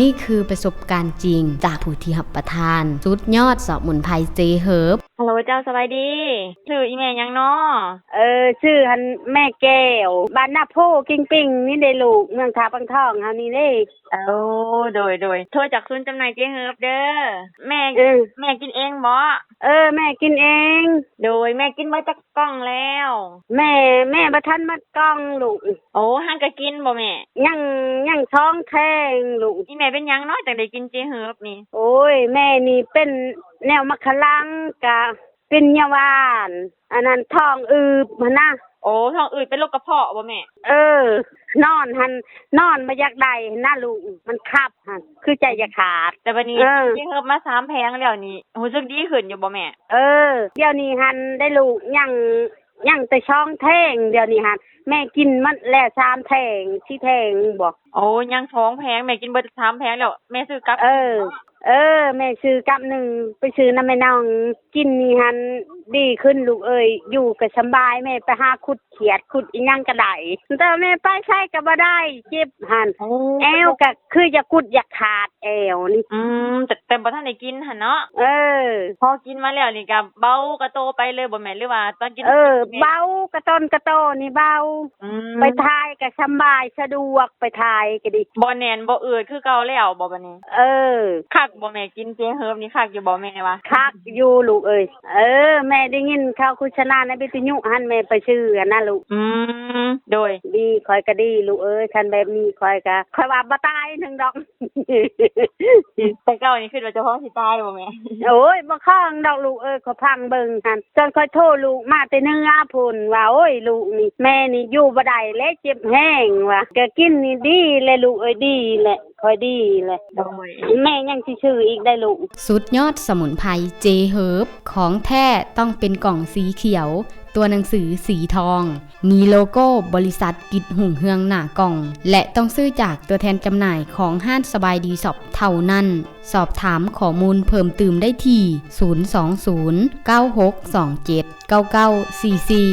ນີ້ຄືປະສົບການຈິງຈາກຜູ້ທີ່ຮັບປະທານສຸດຍອດສະໝຸນໄພເຈເຮີບ. ຮັລໂຫຼ ເຈົ້າ ສະບາຍດີ. ຊື່ອີ່ແມ່ຫຍັງນໍ? ເອີ ຊື່ຫັ້ນແມ່ແກ້ວ ບ້ານນາໂພ ກິງປິງນີ້ເດ້ລູກ ເມືອງທ່າປາງທອງເຮົານີ້ເດ້. ໂອ້ ໂດຍໆ ໂທຈາກສູນຈຳໜ່າຍເຈເຮີບເດີ. ແມ່ ເອີ ແມ່ກິນເອງບໍ? ເອີ ແມ່ກິນເອງ. ໂດຍ ແມ່ກິນເບິດຈັກກ່ອງແລ້ວ? ແມ່ ແມ່ບໍ່ທັນໝົດກ່ອງລູກ. ໂອ້ ຫາກະກິນບໍແມ່? ຍັງ ຍັງສອງແທ່ງລູກ. ອີ່ແມ່ເປັນຫຍັງເນາະ ຈັ່ງໄດ້ກິນເຈເຮີບນີ້? ໂອ້ຍ ແມ່ນີ້ເປັນແນວໝາກຂະລັງ ກະເປັນຍາຫວານ ອັນນັ້ນ ທ້ອງອືດຫັ້ນນະ. ໂອ້ ທ້ອງອືດ ເປັນໂລກກະເພາະບໍແມ່? ເອີ ນອນຫັ້ນ ນອນບໍ່ຢາກໄດ້ຫັ້ນນະລູກ ມັນຄັບຫັ້ນ ຄືໃຈຢາກຂາດ. ແຕ່ບັດນີ້ ເອີ ກິນເຈເຮີບມາສາມແຜງແລ້ວນີ້ ຮູ້ສຶກດີຂຶ້ນຢູ່ບໍແມ່? ເອີ ດຽວນີ້ຫັ້ນໄດ້ລູກ ຍັງ ຍັງແຕ່ສອງແທ່ງ ດຽວນີ້ຫັ້ນ ແມ່ກິນໝົດແລ້ວສາມແທ່ງ ສີ່ແທ່ງບໍ. ໂອ້ ຍັງສອງແຜງ ແມ່ກິນເບິດສາມແຜງແລ້ວ ແມ່ຊື້ກັບ. ເອີ ເອີ ແມ່ຊື້ກັບໜຶ່ງ ໄປຊື້ນຳແມ່ນ້ອງ. ກິນນີ້ຫັ້ນດີຂຶ້ນລູກເອີຍ ຢູ່ກະສຳບາຍ ແມ່ໄປຫາຂຸດຂຽດຂຸດອີ່ຫຍັງກະໄດ້ ແຕ່ແມ່ໄປໃສກະບໍ່ໄດ້ ເຈັບຫັ້ນ. ໂອ້ ແອວກະຄືຢາກກຸດຢາກຂາດແອວນີ້. ອືມ ແຕ່ ແຕ່ບໍ່ທັນໄດ້ກິນຫັ້ນເນາະ? ເອີ ພໍກິນມາແລ້ວນີ້ກະເບົາກະໂຕໄປເລີຍບໍແມ່ ຫຼືວ່າຕອນກິນ? ເອີ ເບົາກະຕອນກະໂຕນີ້ເບົາ. ອືມ ໄປຖ່າຍກະສຳບາຍ ສະດວກ ໄປຖ່າຍກະດີ. ບໍ່ແໜ້ນບໍ່ອືດຄືເກົ່າແລ້ວບໍບັດນີ້? ເອີ ຄັກບໍແມ່ ກິນເຈເຮີບນີ້ຄັກຢູ່ບໍແມ່ວ່າ? ຄັກຢູ່ລູກເອີຍ. ເອີ ແມ່ໄດ້ຍິນເຂົາໂຄສະນາໃນວິທະຍຸຫັ້ນ ແມ່ໄປຊື້ຫັ້ນນະລູກ. ອືມ ໂດຍ ດີ ຂ້ອຍກະດີລູກເອີຍ ຄັນແບບນີ້ຂ້ອຍກະ ຂ້ອຍວ່າບໍ່ຕາຍໜຶ່ງດອກ. ແຕ່ເກົ່ານີ້ຄິດວ່າເຈົ້າຂອງຊິຕາຍບໍ່ແມ່? ໂອ້ຍ ບໍ່ຂອງດອກລູກເອີຍ ຂ້ອຍຟັງເບິ່ງຫັ້ນ ຕອນຂ້ອຍໂທລູກມາແຕ່ເໜືອພຸ້ນວ່າ ໂອ້ຍ ລູກນີ້ ແມ່ນີ້ຢູ່ບໍ່ໄດ້ແລ້ວ ເຈັບແຮງວ່າ. ກະກິນນີ້ດີແຫຼະລູກເອີຍ ດີແຫຼະ ຂ້ອຍດີແຫຼະ. ໂດຍ ແມ່ຍັງຊິຊື້ອີກໄດ້ລູກ. ສຸດຍອດສະໝຸນໄພເຈເຮີບ ຂອງແທ້ຕ້ອງເປັນກ່ອງສີຂຽວ ຕົວໜັງສືສີທອງ ມີໂລໂກ້ບໍລິສັດກິດຮຸ່ງເຮືອງໜ້າກ່ອງ ແລະ ຕ້ອງຊື້ຈາກຕົວແທນຈຳໜ່າຍຂອງຮ້ານສະບາຍດີຊັອບເທົ່ານັ້ນ. ສອບຖາມຂໍ້ມູນເພີ່ມຕື່ມໄດ້ທີ່ ສູນສອງສູນ ເກົ້າຫົກສອງເຈັດ ເກົ້າເກົ້າສີ່ສີ່.